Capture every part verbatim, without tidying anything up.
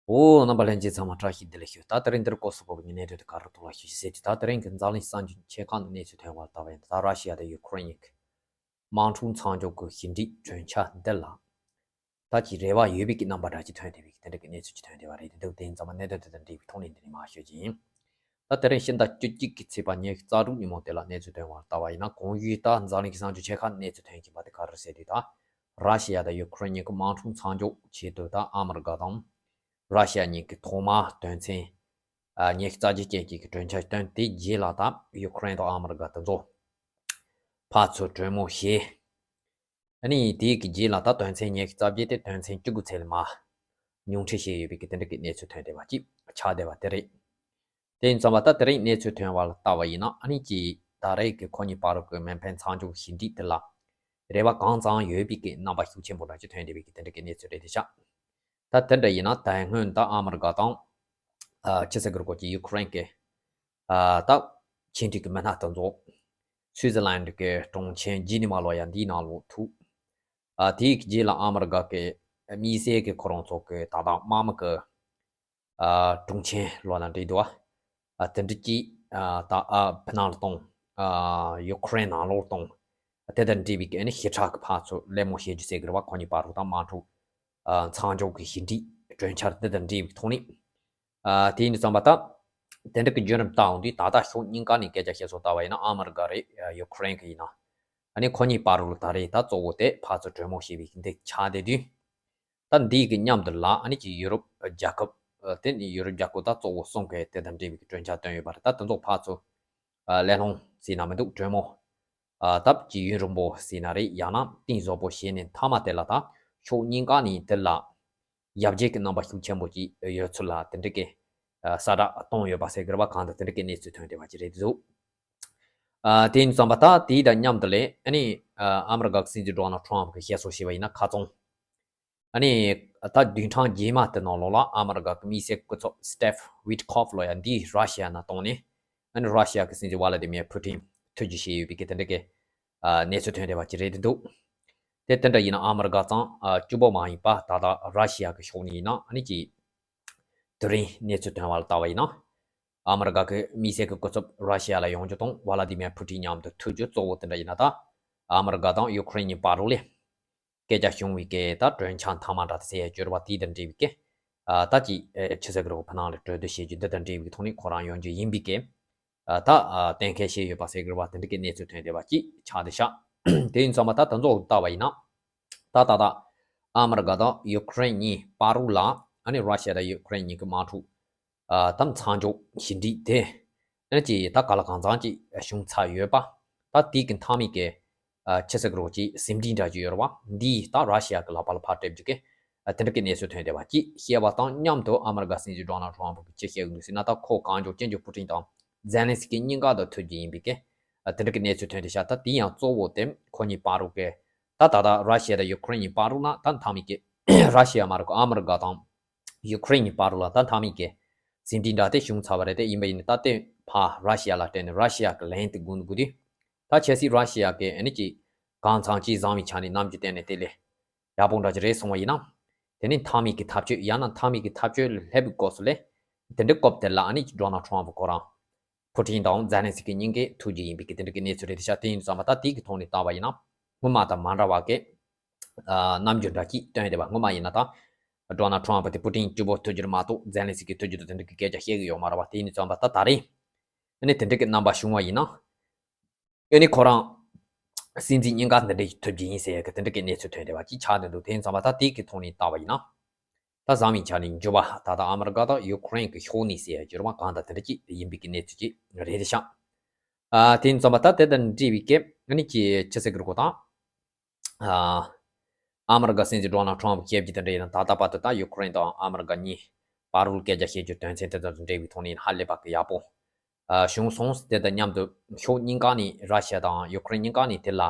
འོ། རྣམ་པ་ལྷན་རྒྱས་ཚང་མ་བཀྲ་ཤིས་བདེ་ལེགས་ཞུ། ད་དེ་རིང་འདིར་སྐོར་སུ་བབས་པའི་གནད་དོན་དེ་ག་རེ་ཐོག་ལ་ཞུ་ཞིག་ཟེར་དུས། ད་དེ་རིང་གི་འཛམ་གླིང་གསར་འགྱུར་ཆེ་ཁག་ནང་གནས་ཚུལ་ཐོན་པར་ལྟ་བ་ཡིན། ད་ར་ཤི་ཡ་དང་ཡུ་ཁུ་རེན་གཉིས་ཀྱི་དམག་འཁྲུག་མཚམས་འཇོག་གི་ཞི་འགྲིག་གྲོས་འཆར་འདི་ལ་ད་ཅིག་རེ་བ་ཡོད་པའི་གི་རྣམ་པ་འདྲ་ཅིག་ཐོན་བསྡད་པའི་གི་དེ་འདྲ་གི་གནས་ཚུལ་ཅིག་ཐོན་བསྡད་པ་རེད། དེ་འདུག་དེ་ཡིན་ཙང་མ་གནད་དོན་དེ་དང་འབྲེལ་བའི་ཐོག་ནས་འདི་ནས་མར་ཤོད་ཀྱི་ཡིན། ད་དེ་རིང་ཕྱི་ཟླ་བཅུ་གཅིག་གི་ཚེས་པ་ཉི་ཤུ་རྩ་དྲུག་ཉིན་མོ་དེ་ལ་གནས་ཚུལ་ཐོན་པར་ལྟ་བ་ཡིན་ན། གོང་ཞུས་ད་འཛམ་གླིང་གི་གསར་འགྱུར་ཆེ་ཁག་གནས་ཚུལ་ཐོན་བཞིན་པ་དེ་ག་རེ་ཟེར་དུས། ད་ར་ཤི་ཡ་དང་ཡུ་ཁུ་རེན་གཉིས་ཀྱི་དམག་འཁྲུག་མཚམས་འཇོག་ཆེད་དུ་ད་ཨ་མི་རི་ཀ་དང་ར་ཤི་ཡ་གཉིས་ཀྱི་ཐོག་མར་དོན་ཚན་ཉི་ཤུ་རྩ་བརྒྱད་ཅན་གྱི་གྲོས་འཆར་བཏོན། དེ་རྗེས་ལ་ད་ཡུ་ཁུ་རེན་དང་ཨ་མི་རི་ཀ་དེ་ཚོ་ཕར་ཚུར་གྲོས་མོལ་བྱས། ཨ་ནི་དེའི་གི་རྗེས་ལ་ད་དོན་ཚན་ཉི་ཤུ་རྩ་བརྒྱད་དེ་དོན་ཚན་བཅུ་དགུ་ཚད་ལ་མར་ཉུང་འཕྲི་བྱས་ཡོད་པའི་གི་དེ་འདྲ་གི་གནས་ཚུལ་ཐོན་བསྡད་པ་ཅིག་ཆགས་བསྡད་པ་དེ་རེད། དེ་ཡིན་ཙང་མ་ད་དེ་རིང་གནས་ཚུལ་ཐོན་པ་ལ་ལྟ་བ་ཡིན་ན། ཨ་ནི་ཅིག་ད་རེས་ཀྱི་ཁོ་གཉིས་བར་གྱི་མེ་འཕེན་མཚམས་འཇོག་ཞི་འགྲིག་དེ་ལ་རེ་བ་གང་ཙམ་ཡོད་པའི་གི་རྣམ་པ་ཤུགས་ཆེན་པོ་འདྲ་ཅིག་ཐོན་བསྡད་པའི་གི་དེ་འདྲ་གི་གནས་ཚུལ་རེད་དེ་ཤག་ད་དེ་འདྲ་ཡིན་ན་དེ་སྔོན་ད་ཨ་མི་རི་ཀ་དང་ཨ་ཕྱི་སྲིད་ཀྱི་སྐོར་གྱི་ཡུ་ཁུ་རེན་གྱི་ཨ་ད་ཕྱི་འབྲེལ་གྱི་མི་སྣ་དེ་ཚོ་སུའི་ཙི་ལན་གྱི་གྲོང་ཁྱེར་ཇི་ནི་ཝ་ལོ་ཡ་འདིའི་ནང་ལོགས་ཐུག་ཨ་དེའི་རྗེས་ལ་ཨ་མི་རི་ཀ་གི་དམིགས་བསལ་གྱི་ཁོ་རང་ཚོ་གི་ད་ལྟ་དམག་མི་གི་ཨ་དྲུང་ཆེ་ལོ་ན་འདྲེ་འདུག་ཨ་དེ་འདྲ་གྱིས་ཨ་ད་ཨ་ཕི་ནང་ལ་གཏོང་། ཨ་ཡུ་ཁུ་རེན་ནང་ལོགས་གཏོང་། དེ་དང་འབྲེལ་བའི་གི་ཨ་ནི་ཞི་དྲག་གི་ཕར་ཚུར་གླེང་མོལ་བྱེད་རྒྱུ་ཟེར་གི་རེད་བ། ཁོ་གཉིས་བར་དུ་ད་དམག་འཁྲུག་ཨ་མཚམས་འཇོག་གི་ཞི་འགྲིག་གྲོས་འཆར་དེ་དང་འབྲེལ་བའི་ཐོག་ནས། ཨ་དེ་ཡིན་དུས་ཙམ་པ་ད་དེ་འདྲ་གི་བརྒྱུད་རིམ་ལྟ་འོང་དུས། ད་ལྟ་ཕྱོགས་གཉིས་ཀ་ནས་སྐད་ཆ་བཤད་སོང་ལྟ་བ་ཡིན་ན། ཨ་མི་རི་ཀ་རེད། ཡུ་ཁུ་རེན་གི་ཡིན་ན། ཨ་ནི་ཁོ་གཉིས་བར་དུ་ད་རེས་ད་གཙོ་བོ་དེ་ཕར་ཚུར་གྲོས་མོལ་བྱེད་པའི་འདི་ཆགས་བསྡད་དུས། ད་འདིའི་གི་མཉམ་དུ་ལ་ཨ་ནི་ཅིག་ཡུ་རོབ་རྒྱལ་ཁབ། ཨ་དེ་ནི་ཡུ་རོབ་རྒྱལ་ཁབ་ད་གཙོ་བོ་གསུམ་གི་དེ་དང་འབྲེལ་བའི་གྲོས་འཆར་བཏོན་ཡོད་པ་རེད། ད་དེ་ཚོ་ཕར་ཚུར་ཨ་གླེང་སློང་ཟེར་ན་མི་འདུག་གྲོས་མོལ་ཨ་ད་ཅིག་ཡུན་རིང་པོ་ཟེར་ན་རེད། ཡང་ན་གཏིང་ཟབ་པོ་བྱས་ནས་མཐའ་མ་དེ་ལ་ད་ཕྱོགས་གཉིས་ཀ་ནས་དེ་ལ་ཡར་རྒྱས་ཀྱི་རྣམ་པ་ཤུགས་ཆེན་པོ་ཅིག་ཡོད་ཚུལ་ལ་དེ་འདྲ་གི་ཨ་གསལ་བསྒྲགས་བཏང་ཡོད་པ་ཟེར་གི་རེད་བ། གང་ལྟར་དེ་འདྲ་གི་གནས་ཚུལ་ཐོན་བསྡད་པ་ཅིག་རེད་འདུག་ཨ་དེ་ཡིན་ཙམ་པ་ད་དེའི་དང་མཉམ་དུ་ལས་ཨ་ནི་ཨ་ཨ་མི་རི་ཀ་གི་སྲིད་འཛིན་ཌོ་ནལ་ཊམ་གྱིས་བཤད་སྲོལ་བྱས་པ་ཡིན་ན། ཁ་རྩང་ཨ་ནི་ད་བདུན་ཕྲག་རྗེས་མ་དེ་ནང་ལོགས་ལ་ཨ་མི་རི་ཀ་གི་དམིགས་བསལ་སྐུ་ཚབ་སི་ཊིབ་ཝིཊ་ཁོབ་ལོ་ཡ་འདིས་ར་ཤི་ཡ་ནང་བཏང་ནས། ཨ་ནི་ར་ཤི་ཡ་གི་སྲིད་འཛིན་ཝ་ལ་ཏི་མིར་ཕུ་ཏིན་ཐུག་རྒྱུ་བྱས་ཡོད་པའི་གི་དེ་འདྲ་གི་ཨ་གནས་ཚུལ་ཐོན་བསྡད་པ་ཅིག་རེད་འདུག་དེ་དེ་འདྲ་ཡིན་ན་ཨ་མི་རི་ཀ་ཙམ་ཨ་གཅིག་པོ་མ་ཡིན་པ་ད་ལྟ་ར་ཤི་ཡ་གི་ཕྱོགས་ནས་ཡིན་ན་ཨ་ནི་ཅིག་དེ་རིང་གནས་ཚུལ་ཐོན་པ་ལ་ལྟ་བ་ཡིན་ན། ཨ་མི་རི་ཀ་གི་དམིགས་བསལ་གྱི་སྐུ་ཚབ་ར་ཤི་ཡ་ལ་ཡོང་རྒྱུ་དང་ཝ་ལ་ཏི་མིར་ཕུ་ཏིན་མཉམ་དུ་ཐུག་རྒྱུ་གཙོ་བོ་དེ་འདྲ་ཡིན་ན། ད་ཨ་མི་རི་ཀ་དང་ཡུ་ཁུ་རེན་གཉིས་བར་དུ་ལས་སྐད་ཆ་བྱུང་བའི་གི་ད་གྲོས་འཆར་མཐའ་མ་འདྲ་དེ་ཟེར་ཡ་གྱུར་པ་དེ་དང་འབྲེལ་བའི་གི་ཨ་ད་ཅིག་ཨེ་ཕྱི་ཟེར་གི་རོ་ཕ་ནང་ལ་གྲོས་བསྡུར་བྱེད་རྒྱུ་འདི་དང་འབྲེལ་བའི་ཐོག་ནས་ཁོ་རང་ཡོང་རྒྱུ་ཡིན་པའི་གི་ཨ་ད་ཨ་གཏན་འཁེལ་བྱས་ཡོད་པ་ཟེར་གི་རེད་བ། དེ་འདྲ་གི་གནས་ཚུལ་ཐོན་བསྡད་པ་ཅིག་ཆགས་བསྡད་ཤག་དེ་ཡིན་ཙང་མ་ད་ད་ཚོ་ལྟ་བ་ཡིན་ན། ད་ད་ད་ཨ་མི་རི་ཀ་དང་ཡུ་ཁུ་རེན་གཉིས་བར་དུ་ལ་ཨ་ནི་ར་ཤི་ཡ་དང་ཡུ་ཁུ་རེན་གཉིས་ཀྱི་དམག་འཁྲུག་ཨ་ད་མཚམས་འཇོག་ཞི་འགྲིག་དེ་ཨ་ནི་ཅིག་ད་ག་ལ་གང་འཚམ་ཅིག་བྱུང་ཚར་ཡོད་པ། ད་དེའི་གི་མཐའ་མའི་གི་ཨ་ཕྱི་ཟེར་གི་རོ་ཅིག་ཟིན་བྲིས་འདྲ་ཅིག་ཡོད་རེད་བ། འདིས་ད་ར་ཤི་ཡ་གི་ལག་པ་ལ་ཕར་སྤྲད་རྒྱུ་གི་ཨ་དེ་འདྲ་གི་གནས་ཚུལ་ཐོན་བསྡད་པ་ཅིག་བཤད་པ་དང་མཉམ་དུ། ཨ་མི་རི་ཀ་སྲིད་འཛིན་ཌོ་ནལ་ཊམ་གྱིས་ཅི་བཤད་གི་འདུག་ཟེར་ན། ད་ཁོ་གང་མགྱོགས་ཅི་མགྱོགས་ཕུ་ཏིན་དང་ཛེ་ལན་སི་ཀི་གཉིས་ཀ་དང་ཐུག་རྒྱུ་ཡིན་པའི་གི་ཨ་དེ་འདྲ་གི་གནས་ཚུལ་ཐོན་བསྡད་ཤག་ད་དེ་ཡང་གཙོ་བོ་དེ་ཁོ་གཉིས་བར་དུ་གི་ད་ད་ད་ར་ཤི་ཡ་དང་ཡུ་ཁུ་རེན་གཉིས་བར་དུ་ན་ད་མཐའ་མའི་གི་ར་ཤི་ཡ་མ་རེད་ཁོ་ཨ་མི་རི་ཀ་དང་ཡུ་ཁུ་རེན་གཉིས་བར་དུ་ལ་ད་མཐའ་མའི་གི་ཟིན་བྲིས་འདྲ་དེ་བྱུང་ཚར་བ་རེད། དེ་ཡིན་པ་ཡིན་ན་ད་དེ་ཕར་ར་ཤི་ཡ་ལ་སྤྲད་ནས་ར་ཤི་ཡ་གི་ལན་དེ་དགོས་འདུག་དུས། ད་ཆབ་སྲིད་ར་ཤི་ཡ་གི་ཨ་ནི་ཅིག་གང་འཚམ་ཅིག་བཟང་བའི་ཆ་ནས་ནམ་རྒྱུན་བསྟན་ནས་དེ་ལས་ཡག་པོ་འདྲ་ཅིག་རེད་སོང་བ་ཡིན་ན། དེ་ནས་མཐའ་མའི་གི་ཐབས་བྱུས། ཡང་ན་མཐའ་མའི་གི་ཐབས་བྱུས་ལ་སླེབས་པའི་སྐབས་སུ་ལས་དེ་འདྲའི་སྐབས་དེ་ལ་ཨ་ནི་ཌོ་ནལ་ཊམ་ཁོ་རང་ཕུ་ཏིན་དང་ཛེ་ལན་སི་ཀི་གཉིས་ཀས་ཐུག་རྒྱུ་ཡིན་པའི་གི་དེ་འདྲ་གི་གནས་ཚུལ་རེད་དེ་ཤག་དེ་ཡིན་ཙང་མ་ད་དེ་གི་ཐོག་ནས་ལྟ་བ་ཡིན་ན། སྔོན་མ་དང་མ་འདྲ་བ་གི་ཨ་རྣམ་འགྱུར་འདྲ་ཅིག་སྟོན་བསྡད་པ། སྔོན་མ་ཡིན་ན་ད་ཌོ་ནལ་ཊམ་དེ་ཕུ་ཏིན་གཅིག་པོ་ཐུག་རྒྱུ་རེད་མ་གཏོགས་ཛེ་ལན་སི་ཀི་ཐུག་རྒྱུ་དང་དེ་འདྲ་གི་སྐད་ཆ་བཤད་གི་ཡོད་མ་རེད་བ། དེ་ཡིན་ཙང་མ་ད་ད་རེས་ཨ་ནི་དེ་འདྲ་གི་རྣམ་པ་བྱུང་བ་ཡིན་ན། ཨ་ནི་ཁོ་རང་སྲིད་འཛིན་གཉིས་ཀ་འདི་འདྲ་ཞིག་ཐུག་རྒྱུ་ཡིན་ཟེར་ཡ་གི་དེ་འདྲ་གི་གནས་ཚུལ་ཐོན་བསྡད་པ་ཅིག་ཆགས་བསྡད་འདུག་དེ་ཡིན་ཙང་མ་ད་དེ་གི་ཐོག་ནས་ལྟ་བ་ཡིན་ན། ད་བཟང་བའི་ཆ་ནས་འགྱུར་བ་ད་ལྟ་ཨ་མི་རི་ཀ་དང་ཡུ་ཁུ་རེན་གྱི་ཕྱོགས་ནས་ཟེར་ཡ་འགྱུར་བ་གང་ལྟར་དེ་འདྲ་ཅིག་ཡིན་པའི་གི་གནས་ཚུལ་ཅིག་རེད་དེ་ཤག་ཨ་དེ་ཡིན་ཙང་མ་ད་དེ་དང་འབྲེལ་བའི་སྐད་ཨ་ནི་ཅི་ཕྱི་ཟེར་གི་རེད་གོ་ད། ཨ་ཨ་མི་རི་ཀ་སྲིད་འཛིན་ཌོ་ནལ་ཊམ་སྐད་ཀྱི་དེ་འདྲ་ཡིན་ན། ད་ལྟ་བར་དུ་ད་ཡུ་ཁུ་རེན་དང་ཨ་མི་རི་ཀ་གཉིས་བར་དུ་སྐད་ཆ་བཤད་རྒྱུ་དོན་ཚན་དེ་དང་འབྲེལ་བའི་ཐོག་ནས་ཧ་ལས་པ་གི་ཡག་པོ་ཨ་བྱུང་སོང་། དེ་དང་མཉམ་དུ་ཕྱོགས་གཉིས་ཀ་ནས་ར་ཤི་ཡ་དང་ཡུ་ཁུ་རེན་གཉིས་ཀ་ནས་དེ་ལ་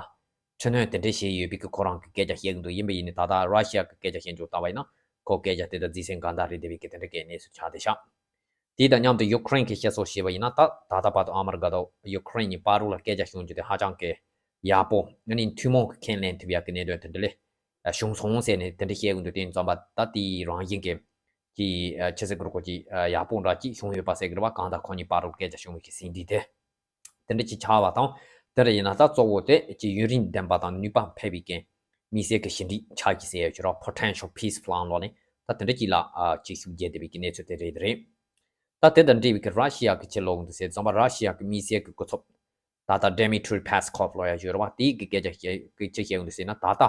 འཕྲི་སྣོན་དེ་འདྲ་བྱས་ཡོད་པའི་གི་ཁོ་རང་གི་སྐད་ཆ་བཤད་གི་འདུག་ཡིན་པ་ཡིན་ནའི་ད་ལྟ་ར་ཤི་ཡ་གི་སྐད་ཆ་བཤད་འཇུག་བཏང་བ་ཡིན་ན་ཁོ་སྐད་ཆ་དེ་དང་རྫིས་སེམས་གང་དག་རེད་བསྡད་པའི་གི་དེ་འདྲ་གི་གནས་ཚུལ་ཆགས་བསྡད་ཤག་དེ་དང་མཉམ་དུ་ཡུ་ཁུ་རེན་གྱིས་བཤད་སྲོལ་བྱས་པ་ཡིན་ན། ད་ད་ལྟ་བར་དུ་ཨ་མི་རི་ཀ་དང་ཡུ་ཁུ་རེན་གཉིས་བར་དུ་ལ་སྐད་ཆ་བྱུང་རྒྱུ་དེ་ཧ་ཅང་གི་ཡག་པོ། ཨ་ནི་ཐུན་མོང་གི་ཁས་ལེན་ཐུབ་ཡག་གི་གནད་དོན་དེ་འདྲ་ལས་བྱུང་སོང་ཟེར་ནས་དེ་འདྲ་བཤད་གི་འདུག་དེ་ཡིན་ཙང་མ་ད་དེའི་རང་བཞིན་གྱི་ ཀྱི་ཆི་ཟེར་དགོས་རེད། ཀྱི་ཡག་པོ་འདྲ་ཅིག་བྱུང་ཡོད་པ་ཟེར་གི་རེད་བ། གང་ལྟར་ཁོ་གཉིས་བར་དུ་སྐད་ཆ་བྱུང་བའི་གི་ཟིན་བྲིས་དེ། དེ་འདྲ་ཅིག་ཆགས་པ་དང་། དེ་འདྲ་ཡིན་ན་ད་གཙོ་བོ་དེ་ཀྱི་ཡུན་རིང་ལྡན་པ་དང་ནུས་པ་འཕེལ་བའི་གི་དམིགས་བསལ་གྱི་ཞི་འགྲིག་ཆགས་ཀྱི་ཟེར་ཡ་ཅིག་རེད། Potential peace plan ལོག་ནས་ད་དེ་འདྲ་ཅིག་ལ་ཅིག་ཤུགས་རྒྱབ་བསྡད་པའི་གི་གནས་ཚུལ་དེ་རེད་རེད། ད་དེ་དང་འབྲེལ་བའི་གི་ར་ཤི་ཡ་གི་ཆེད་ལོག་འདུག་ཟེར་ཙམ་པ། ར་ཤི་ཡ་གི་དམིགས་བསལ་གི་སྐུ་ཚབ་ད་ལྟ་Dmitry Peskov ལོ་ཡ་ཡོད་རེད་བ། དེའི་གི་སྐད་ཆ་བཤད་གི་ཅི་བཤད་འདུག་ཟེར་ན། ད་ལྟ་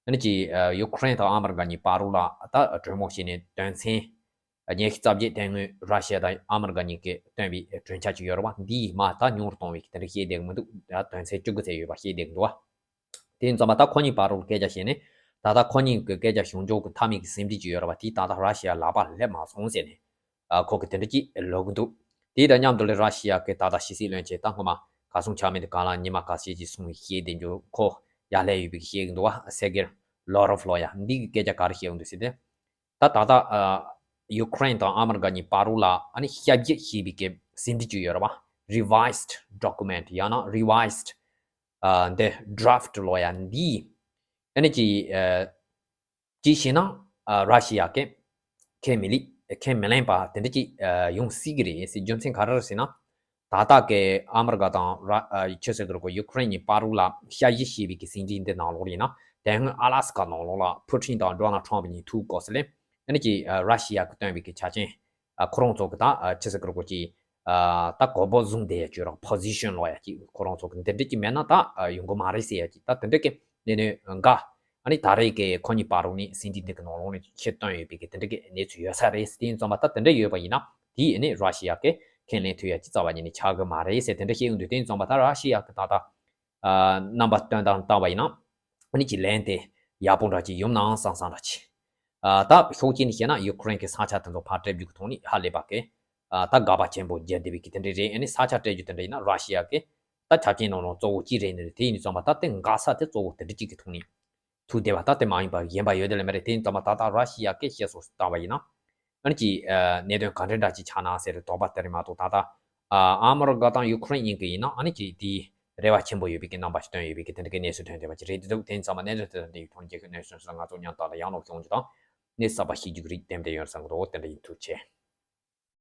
ཨ་ནི་ཀྱི་ཡུ་ཁུ་རེན་དང་ཨ་མི་རི་ཀ་གཉིས་བར་དུ་ལ་ད་གྲོས་མོལ་བྱས་ནས་དོན་ཚན་ཉི་ཤུ་རྩ་བརྒྱད་དེ་སྔོན་ར་ཤི་ཡ་དང་ཨ་མི་རི་ཀ་གཉིས་ཀྱིས་བཏོན་པའི་གྲོས་འཆར་ཅིག་ཡོད་རེད་བ། འདིའི་མ་ད་ཉུང་རུ་གཏོང་བའི་གི་དེ་འདྲ་བཤད་བསྡད་གི་མི་འདུག་ད་དོན་ཚན་བཅུ་དགུ་ཙམ་ཡོད་པ་བཤད་བསྡད་གི་འདུག་བ། དེ་ཡིན་ཙམ་པ་ད་ཁོ་གཉིས་བར་དུ་སྐད་ཆ་བཤད་ནས། ད་ལྟ་ཁོ་གཉིས་ཀྱི་སྐད་ཆ་བྱུང་ཕྱོགས་ཀྱི་མཐའ་མའི་གི་ཟིན་བྲིས་ཅིག་ཡོད་རེད་བ། དེ་ད་ལྟ་ར་ཤི་ཡ་ལག་པ་སླེབས་མ་སོང་ཟེར་ནས་ཨ་ཁོ་གི་དེ་འདྲ་ཅིག་ལབ་གི་འདུག་དེ་དང་མཉམ་དུ་ལས་ར་ཤི་ཡ་གི་ད་ལྟ་ཕྱི་སྲིད་བློན་ཆེན་ད་སྔོན་མ་གར་སོང་ཆ་མེད་དུ་ག་ལ་ཉི་མ་ཁ་ཤས་ཅིག་སོང་བའི་བཤད་བསྡད་རྒྱུ། ཁོ་ཡར་སླེབས་ཡོད་པའི་བཤད་གི་འདུག་བ། སེར་གེ་ལོ་རོབ་ལོ་ཡ་འདི་གི་སྐད་ཆ་ག་རེ་བཤད་གི་འདུག་ཟེར་ཏེ། ད་ད་ལྟ་ཨ་ཡུ་ཁུ་རེན་དང་ཨ་མི་རི་ཀ་གཉིས་བར་དུ་ལ་ཨ་ནི་ཞིབ་བཤེར་བྱས་པའི་གི་ཟིན་བྲིས་ཅིག་ཡོད་རེད་བ། Revised document ཡང་ན་revised ཨ་འདི་draft ལོ་ཡ་འདི་ཨ་ནི་ཅིག་ཨ་ཅིག་བྱས་ན་ཨ་ར་ཤི་ཡ་གི་ཁས་མི་ལེན་ཁས་མི་ལེན་པ་དེ་འདྲ་ཅིག་ཨ་ཡོང་སྲིད་གི་རེད་ཟེར། རྒྱུ་མཚན་ག་རེ་རེད་ཟེར་ན། ད་ལྟ་གི་ཨ་མི་རི་ཀ་དང་ར་ཨ་ཆི་ཟེར་དགོས་རེད། ཡུ་ཁུ་རེན་གཉིས་བར་དུ་ལ་ཞིབ་བཤེར་བྱས་པའི་གི་ཟིན་བྲིས་འདི་ནང་ལོགས་ལ་ཡིན་ན། དེ་སྔོན་ཨ་ལ་སི་ཀ་ནང་ལོགས་ལ་ཕུ་ཊིན་དང་ཌོ་ནལ་ཊམ་པ་གཉིས་ཐུག་སྐབས་སུ་ལས་ཨ་ནི་ཅིག་ཨ་ར་ཤི་ཡ་གི་བཏོན་པའི་གི་ཆ་རྐྱེན། ཨ་ཁོ་རང་ཚོ་གི་ད་ཨ་ཆི་ཟེར་དགོས་རེད། ཀྱི་ཨ་ད་གོ་བོ་བཟུང་བསྡད་ཡ་ཅིག་རང་position ལོ་ཡ་ཅིག་ཁོ་རང་ཚོ་གི་འདི་འདྲ་ཅིག་མེད་ན་ད་ཨ་ཡོང་གི་མ་རེད་ཟེར་ཡ་ཅིག་ད་དེ་འདྲ་གི་གནས་ནས་འགའ། ཨ་ནི་ད་རེས་ཀྱི་ཁོ་གཉིས་བར་དུ་ནས་ཟིན་བྲིས་འདི་གི་ནང་ལོགས་ནས་ཁྱེར་བཏོན་ཡོད་པའི་གི་དེ་འདྲ་གི་གནས་ཚུལ་ཡོད་ས་རེད། དེ་ཡིན་ཙམ་པ་ད་དེ་འདྲ་ཡོད་པ་ཡིན་ན་དེ་ཨ་ནི་ར་ཤི་ཡ་གི་ཁས་ལེན་ཐུབ་ཡ་ཅིག་རྩ་བ་ཉིད་ནས་ཆགས་གི་མ་རེད་ཟེར་དེ་འདྲ་བཤད་ཡོང་དུས། དེ་ཡིན་ཙམ་པ་ད་ར་ཤི་ཡ་གི་ད་ལྟ་ཨ་རྣམ་པ་སྟོན་སྟངས་བལྟས་པ་ཡིན་ན་ཨ་ནི་ཅིག་ལན་དེ་ཡག་པོ་འདྲ་ཅིག་ཡོང་ནའང་བསམ་བསམ་འདྲ་ཅིག་ཨ་ད་ཕྱོགས་གཅིག་ནས་བཤད་ན་ཡུ་ཁུ་རེན་གྱི་ས་ཆ་དེ་ཚོ་ཕར་སྤྲད་རྒྱུ་གི་ཐོག་ནས་ཧ་ལས་པ་གི་ཨ་ད་དགག་པ་ཆེན་པོ་བརྒྱབ་བསྡད་པའི་གི་དེ་འདྲ་རེད། ཨ་ནི་ས་ཆ་སྤྲད་རྒྱུ་དེ་འདྲ་ཡིན་ན་ར་ཤི་ཡ་གི་ད་ཆ་རྐྱེན་ནང་ལོགས་གཙོ་བོ་གཅིག་རེད་ནི་རེད། དེ་ཡིན་ཙམ་པ་ད་དེ་འགག་ས་དེ་གཙོ་བོ་དེ་འདྲ་གཅིག་གི་ཐོག་ནས་ཐུག་བསྡད་པ། ད་དེ་མ་ཡིན་པ་གཞན་པ་ཡོད་དེ་ལས་མ་རེད། དེ་ཡིན་ཙམ་པ་ད་ལྟ་ར་ཤི་ཡ་གི་བཤད་སྲོལ་བལྟས་པ་ཡིན་ན་ཨ་ནི་ཅིག་ཨ་གནད་དོན་ག་འདྲ་འདྲ་ཅིག་ཆགས་ན་ཟེར་དོགས་པ་དེ་རེད་མ་གཏོགས། ད་ལྟ་ཨ་ཨ་མི་རི་ཀ་དང་ཡུ་ཁུ་རེན་གཉིས་ཀྱི་ཡིན་ན་ཨ་ནི་ཅིག་དེའི་རེ་བ་ཆེན་པོ་ཡོད་པའི་གི་རྣམ་པ་ཞིག་སྟོན་ཡོད་པའི་གི་དེ་འདྲ་གི་གནས་ཚུལ་ཐོན་བསྡད་པ་ཅིག་རེད་འདུག་དེ་ཡིན་ཙམ་པ་གནད་དོན་དེ་དང་འདི་ཡིག་ཐོག་རྒྱལ་ཁབ་གནས་ཚུལ་སོགས་ང་ཚོ་མཉམ་དུ་ཡང་ལོག་ཤོང་རྒྱུ་དང་། གནས་གསར་པ་ཤེས་རྒྱུ་གི་རིགས་ཏན་ཏན་ཡོད་བསམ་གི་འདུག་དེ་འདྲ་ཡིན། ཐུགས་རྗེ་ཆེ།